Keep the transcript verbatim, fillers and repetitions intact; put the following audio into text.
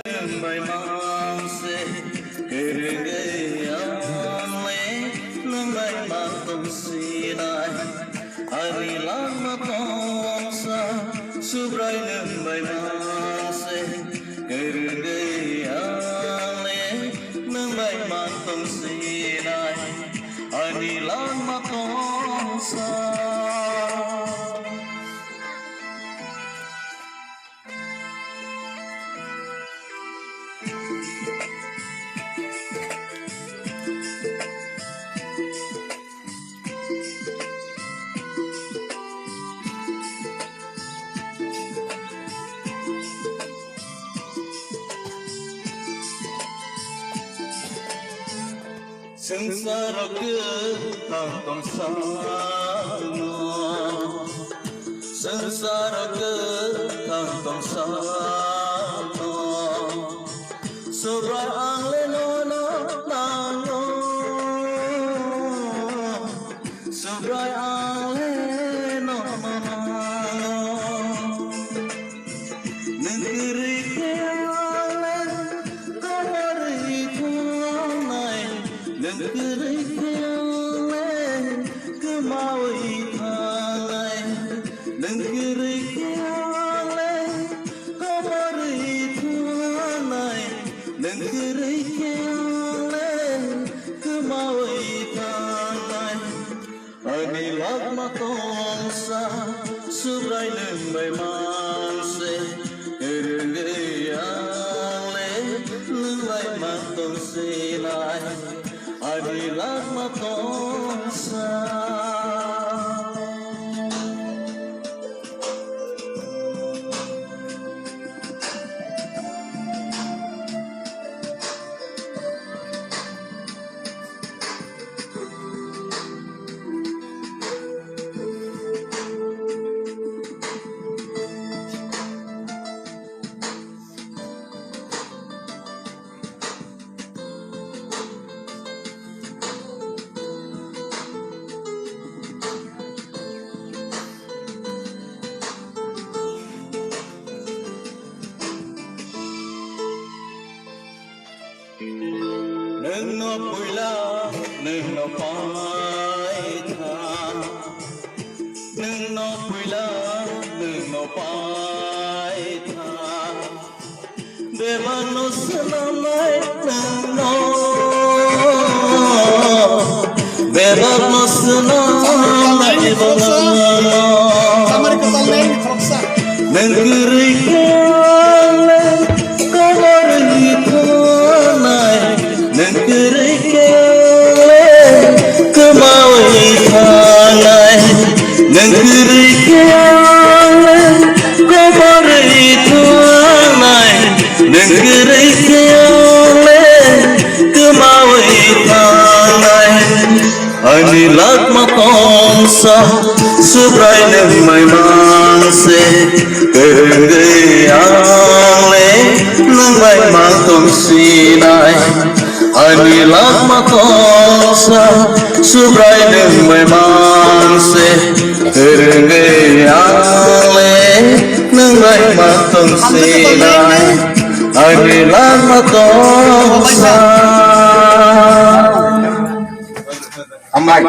Nwng bai mang se, kwrwngwi ang le nwng bai mang tong sinai. Ani langma tongsa, Subrai nwng bai mang se, kwrwngwi ang le nwng bai mang tong sinai. Ani langma tongsa. Swngcharo kwthang tongsa no, swngcharo kwthang tongsa no, Subrai ang le nono nango, Subrai ang le nono nango. Nwng kwrwi khe ang le kwmaui thangnai, nwng kwrwi khe ang le kwmaui thangnai, nwng kwrwi khe ang le kwmaui thangnai, nwng kwrwi khe ang le kwmaui thangnai. Ani langma tongsa, Subrai nwng bai mang se, kwrwngwi ang le nwng bai mang tong sinai. Ani langma tongsa. Nwngno puila, nwngno paitha. Nwngno puila, nwngno paitha. Bebakno swnamnai nwngno. Bebakno swnamnai nwngno. Nwng kwrwi khe ang le kwmaui thangnai. Nwng kwrwi khe ang le kwmaui thangnai. Nwng kwrwi khe ang le kwmaui thangnai. Nwng kwrwi khe ang le kwmaui thangnai. Ani langma tongsa, Subrai nwng bai mang se, kwrwngwi ang le nwng bai mang tong sinai. Ani langma tongsa, Subrai nwng bai mang se, kwrwngwi ang le nwng bai mang tong sinai. Ani langma tongsa. Hambai.